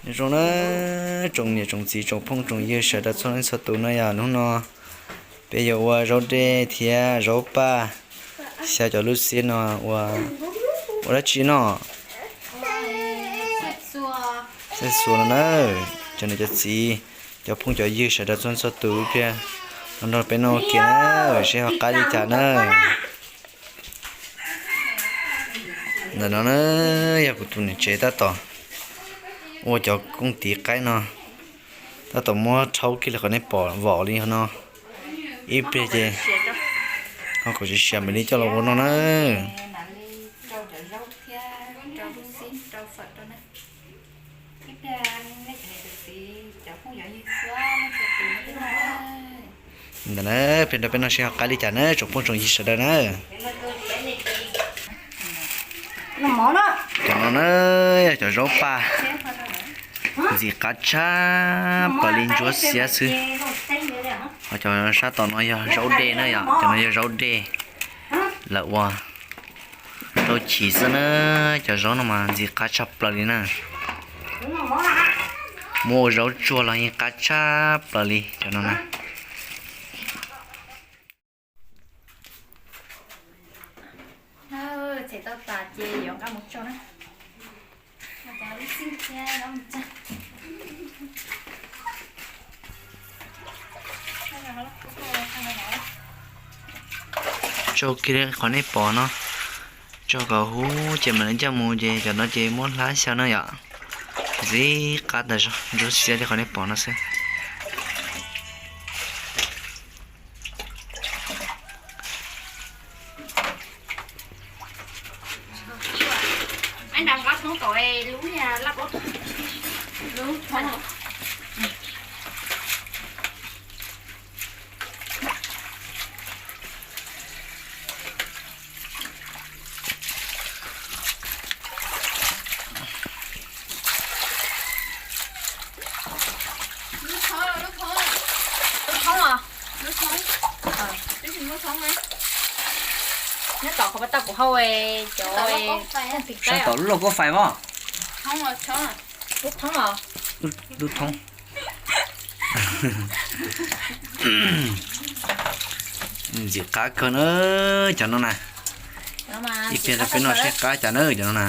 Nyob zoo na tsoom niam tsoom txiv tsoom phooj tsoom ywg sawv daws txhua leej txhua tus na yom, hnub no peb yuav ua zaub dej thiab zaub paj xyaw cov lub xiab no ua, ua dab tsi no? Xyaw xuas no na, cov niam cov txiv, cov phooj cov ywg sawv daws txhua txhua tus ib pliag los nrog peb noj ua ke na, seb ho qab li cas na. Ntawm no na yog kuv tus niam tsev tab tom ua cov kooj tiv qaib no, tab tom muab rhaub kiag li qhov nej pom vom li no. Ib pliag ces ho kom siav siav mam li coj los ua no na. Ntawm na, peb nrog peb noj seb ho qab li cas na tsoom phooj tsoom ywg sawv daws na. Cov no na yog cov zaub paj ntxim qab tshaj plaws li, ntsuab xiab xwb. Ho cov sab tom no yog zaub dej na yom, cov no yog zaub dej lawv ua rau chiv xwb na. Cov zaub no mas ntxim qab tshaj plaws li na. Muab ua zaub tsuag los yeej qab tshaj plaws li cov no na. Txhais tau tas ces yuav nqa mus tsau na. Tsau kiag li qhov nej pom no, tsau kom huv ces mam li coj mus ces cov no ces muab hlab xyaw na yom. Ntxim qab tas zog, ntsuab xiab li qhov nej pom no xwb. Nyob tom qhov pas tauj kuv hau cov, sab tom lub lauj kaub fais mas. Lub thoob os. Lub thoob. Ntxim qab kawg na cov no na. Ib pliag rau peb noj seb qab cas na cov no na.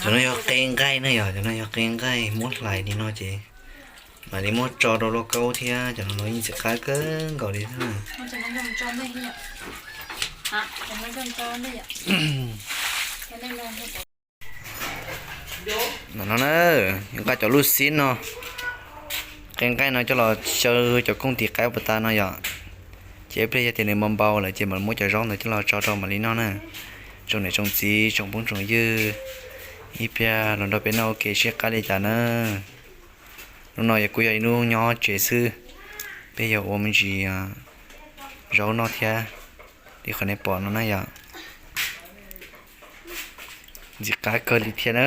Cov no yog qe nqaij na yog, cov no yog qe nqaij muab hlais li no ces mam li muab tso rau lauj kaub thiab, cov no yeej ntxim qab kawg nkaus li thiab. Ntawm no na, yuav nqa cov lub xib no, qe nqaij no coj los xyaw cov kooj tiv qaib puas tas no yom. Ces ib pliag yog tias nws npau npau lawm ces mam muab cov zaub ntawd coj los tso rau mam li noj na. Tsoom niam tsoom txiv tsoom phooj tsoom ywg, ib pliag los nrog peb noj ua ke seb qab li cas na. Hnub no kuj yog ib hnub nyob tsev xwb, peb yog ua me ntsis zaub noj thiab li qhov nej pom no na yom. Ntxim qab kawg li thiab na.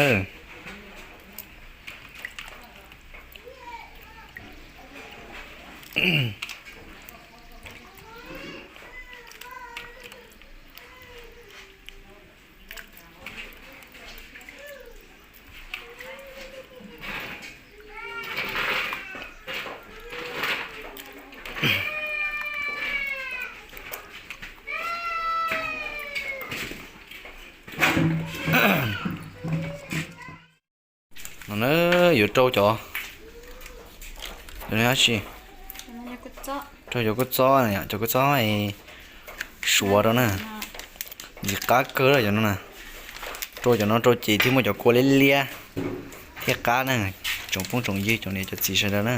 No na, yuav rau cov, cov no dab tsi? Rau cov kua txob, cov kua txob suav rau na. Ntxim qab kawg cov no na. Rau cov no rau ces thiaj muaj cov kua liab liab thiaj qab na. Tsoom phooj tsoom ywg tsoom niam cov txiv sawv daws na.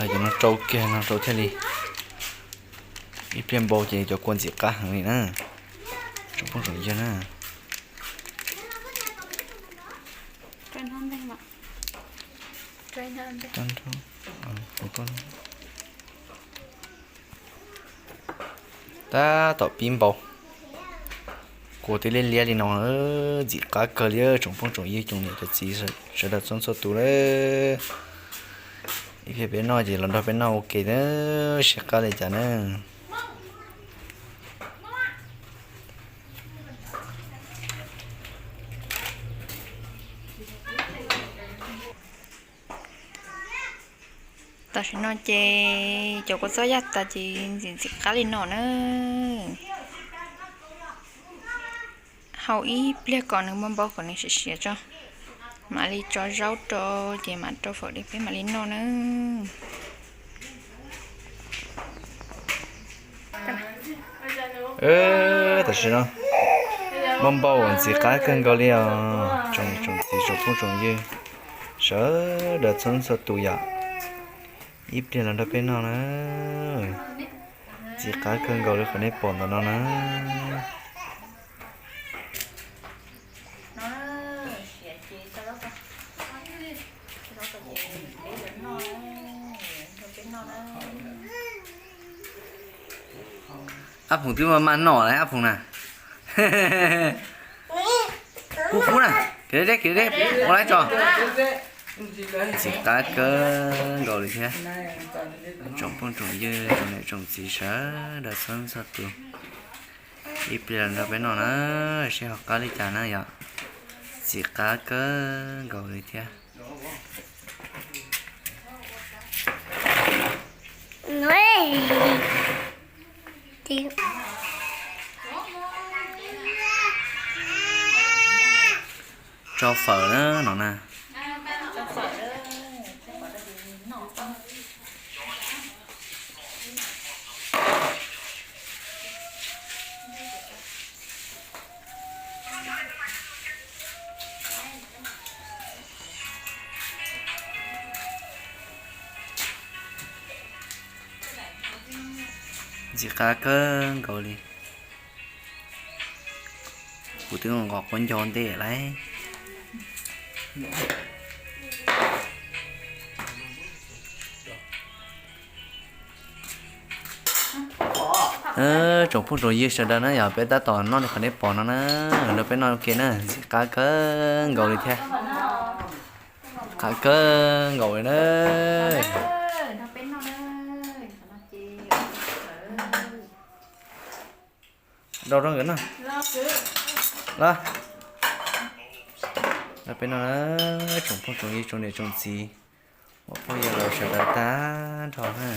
Cov no rau kiag no rau thiaj li, ib Pliag npau ces cov kua ntxim qab heev li na, tsoom phooj tsoom ywg na. Tab tom pib npau, kua twb liab liab li no, ntxim qab kawg li tsoom phooj tsoom ywg tsoom niam tsoom txiv sawv daws txhua txhua tus na. Ib pliag peb noj ces los nrog peb noj ua ke na, siab qab li cas na. Tam sim no ces cov kua txob yaj tas ces ntxim ntxim qab li no na. Hau ib pliag kom nws npau npau kom nws siav siav tso, mam li tso zaub rau ces mam rau fawm li peb mam li noj na. Tam sim no npau npau ntxim qab kawg nkaus li os tsoom niam tsoom txiv tsoom phooj tsoom ywg sawv daws txhua txhua tus yom. Ib pliag los nrog peb noj na, ntxim qab kawg nkaus li qhov nej pom ntawm no na. Ab Phoom twb maj maj noj lawm Ab Phoom na. Kub kub na, khiav deb deb, ua laib tso. Ntxim qab kawg nkaus li thiab. Tsoom phooj tsoom ywg tsoom niam tsoom txiv sawv daws txhua txhua tus, ib pliag los nrog peb noj na, seb ho qab li cas na yom. Ntxim qab kawg nkaus li thiab. Tso fawm na no na. Ntxim qab kawg nkaus li. Kuv twb nqos quav ncaug ntej lawm. Tsoom phooj tsoom ywg sawv daws na yog peb tab tom noj li qhov nej pom no na, nrog peb noj ua ke na, ntxim qab kawg nkaus li thiab. Qab kawg nkaus li na. Rau rau nkawd noj. Los, peb noj na, tsoom phooj tsoom ywg tsoom niam tsoom txiv, ua phooj ywg laus sawv daws tag nrho na.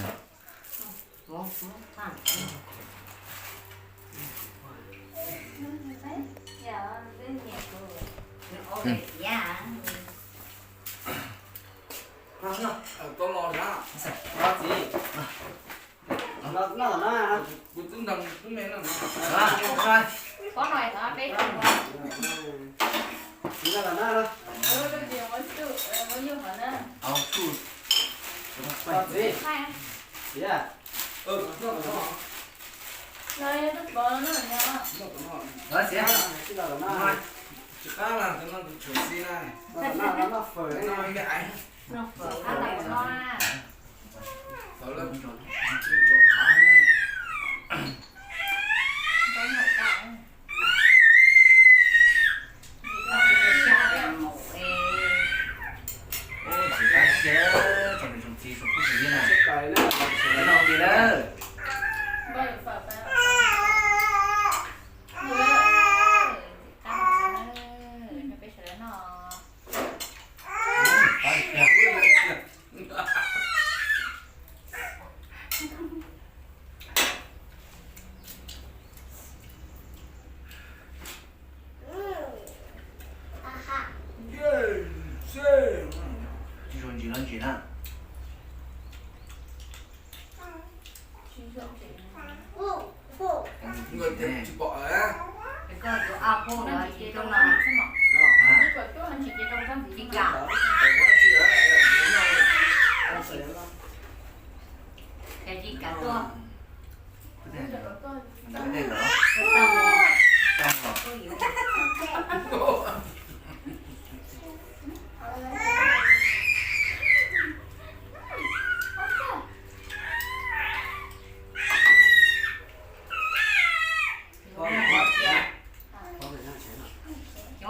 Tsis zoo ntsis los ntsis na. Tsis pom. Cov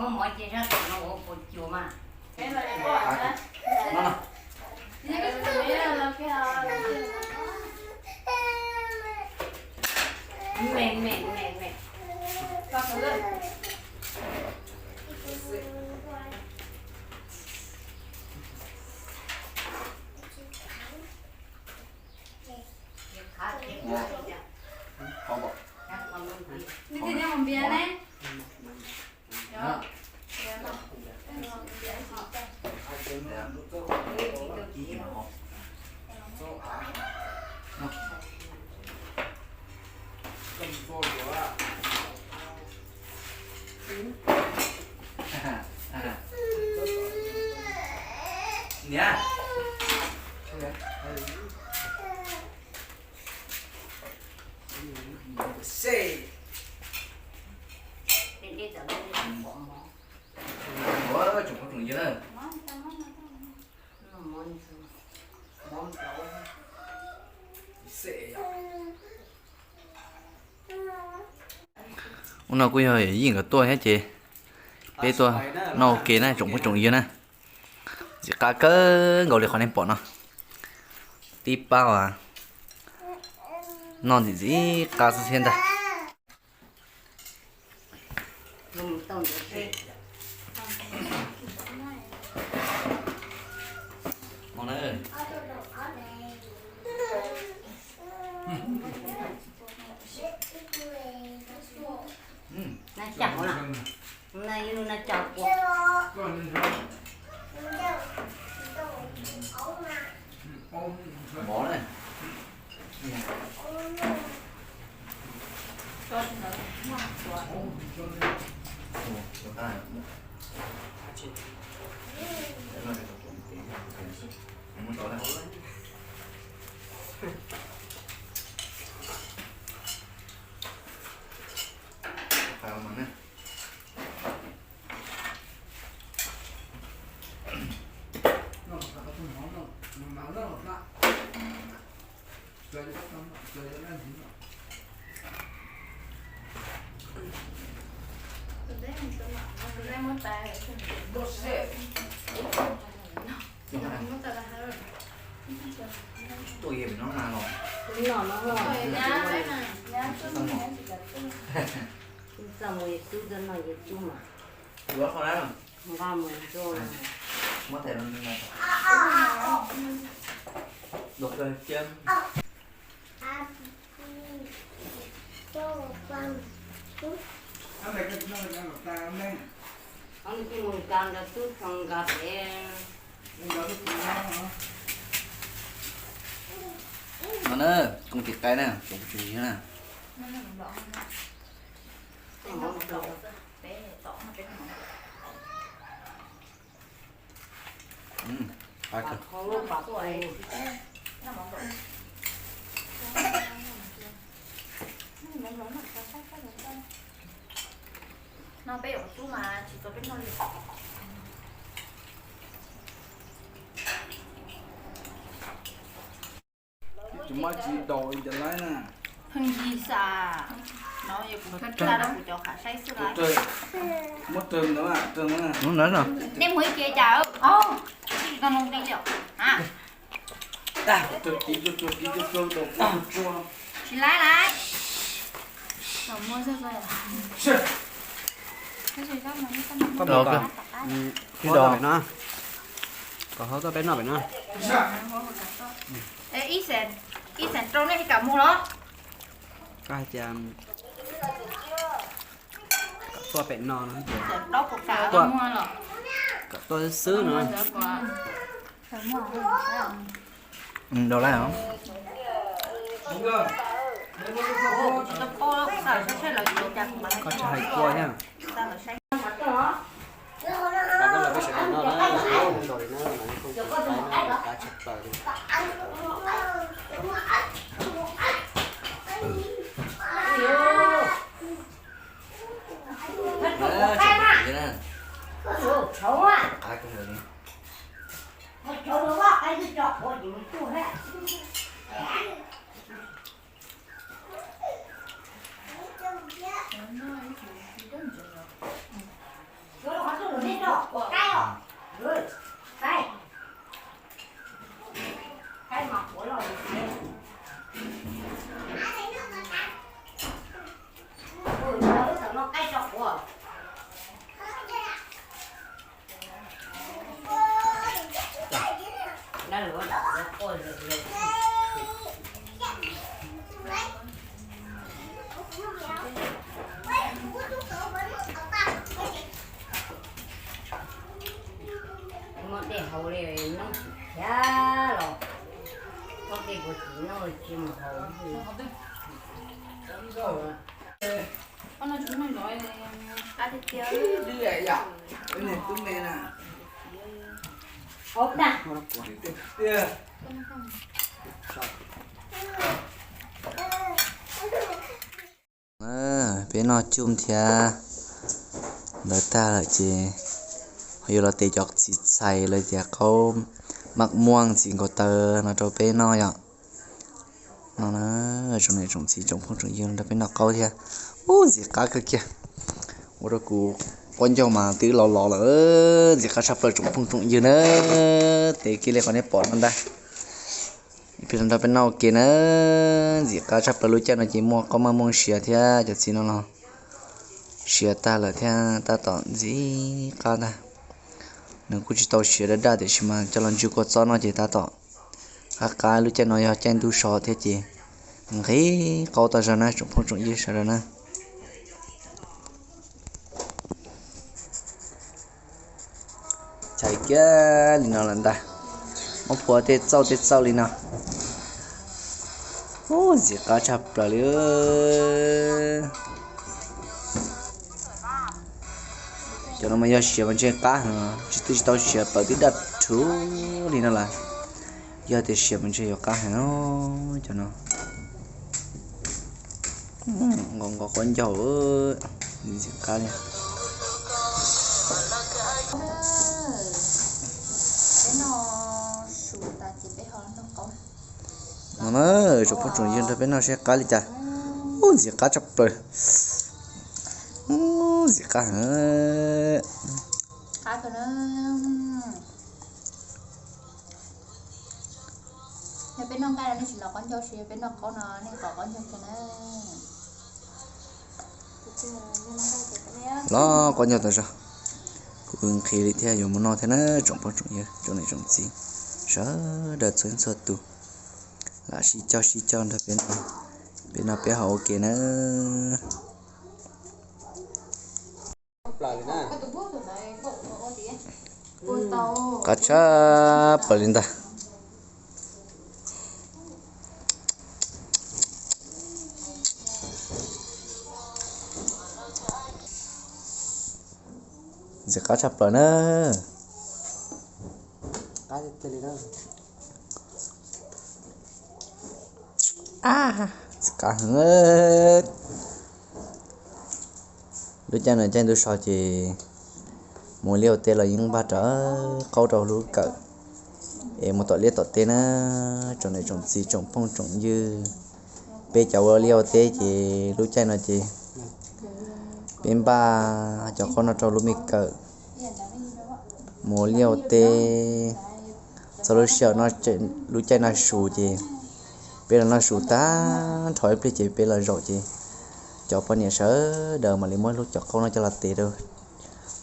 mov ces sab tom no ua puas cuag mas. Me me me me. Niam. Ua tsoom phooj tsoom ywg na. Ub, no kuj yog Yeej nkawd tuaj thiab ces peb tuaj noj ua ke na tsoom phooj tsoom ywg na. Ntxim qab kawg nkaus li qhov nej pom no. Tib pab as, noj ntxim ntxim qab xwb thiab ntag. Mov ne. Txoj mus yus tub, txoj no yus tub mas. Nqa mus ntxuaj. Mus nqa ntawd tub txog nqa pem. No na, koom tis qaib na, tsoom phooj tsoom ywg na. No peb yuav tub mas tsis tau peb noj li. Tus mab tsis daus li cov laib na. Pheej yig xwb no, yog kuv tag rau kuv cov qhav saib xwb lawm. Muab rau ntawd, rau ntawd. Nej mus ib ce cas? Tsis laib lawm. Koj mus kom, ib do pem no, kom hau tuaj peb noj pem no. Ib xeem rau nej li kam mus los? Koj hais tias kom tuaj pem no no, kom tuaj xwb no. Rau lawm os. Koj tsis hais kua thiab. Qab tshaj plaws li. Muaj dej haus li noj thiab los, txhob tej kuv txiv noj tsis mus haus. Peb noj cuj thiab ntawd tag lawm ces ho yuav los tes cov txiv txhais lawv tias qaub maj muaj txiv nkaus taw no rau peb noj yom. No na, tsoom niam tsoom txiv tsoom phooj tsoom ywg nrog peb noj qaub thiab. Ub, ntxim qab kawg kiag. Ua rau kuv qaub ncaug mas twb los los lawm, ntxim qab tshaj plaws tsoom phooj tsoom ywg na. Tes kiag li qhov nej pom no ntag. Ib pliag nrog peb noj ua ke na. Ntxim qab tshaj plaws, lub caij no ces muaj qaub maj muaj siav thiab cov txiv no los siav tag lawm thiab, tab tom ntxim qab ntag. Nws kuj tsis tau siav daj daj tiam sis mas coj los ntsw kua txob no ces tab tom qab qab. Lub caij no yog caij ntuj so thiab ces nqhis qaub tau zog na tsoom phooj tsoom ywg sawv daws na. Chais kiag li no lawm ntag. Muab phua tej txauj tej txauj li no. Ub, ntxim qab tshaj plaws li. Cov no mas yog siav mas ntshe qab heev, tsis twb tsis tau siav plaws twb daj rhuv li no lawm. Yog tias siav mas ntshe yuav qab heev no. Cov no nqos nqos qaub ncaug, ntxim qab li. No na, tsoom phooj tsoom ywg nrog peb noj seb qab li cas. Ub, ntxim qab tshaj plaws. Ub, ntxim qab heev. Yog peb noj nqaij no nej tsis los qaub ncaug, tsis yog peb noj qaub no nej los qaub ncaug kiag na. Los qaub ncaug tas zog, kuv nqhis li thiab yuav mus noj thiab na tsoom phooj tsoom ywg tsoom niam tsoom txiv sawv daws txhua txhua tus. Lam sib cog sib cog nrog peb noj, peb noj peb haus ua ke na. Qab tshaj plaws li ntag. Ntxim qab tshaj plaws na. Ntxim qab heev. Lub caij no caij ntuj so ces mus liaj ua teb los yeej npaj rau qaub rau lub kawm es mus tom liaj tom teb na. Tsoom niam tsoom txiv tsoom phooj tsoom ywg, peb cov ua liaj ua teb ces lub caij no ces peb npaj cov qaub no rau lub me kawm mus liaj ua teb. Txog lub sij hawm no, lub caij no su ces peb los noj su tag nrho ib pliag ces peb los zaum ces cov poj niam sawv daws mam li muab lub cov qaub no coj los tes rau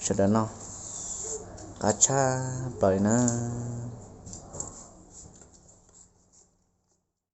sawv daws noj. Qab tshaj plaws li na.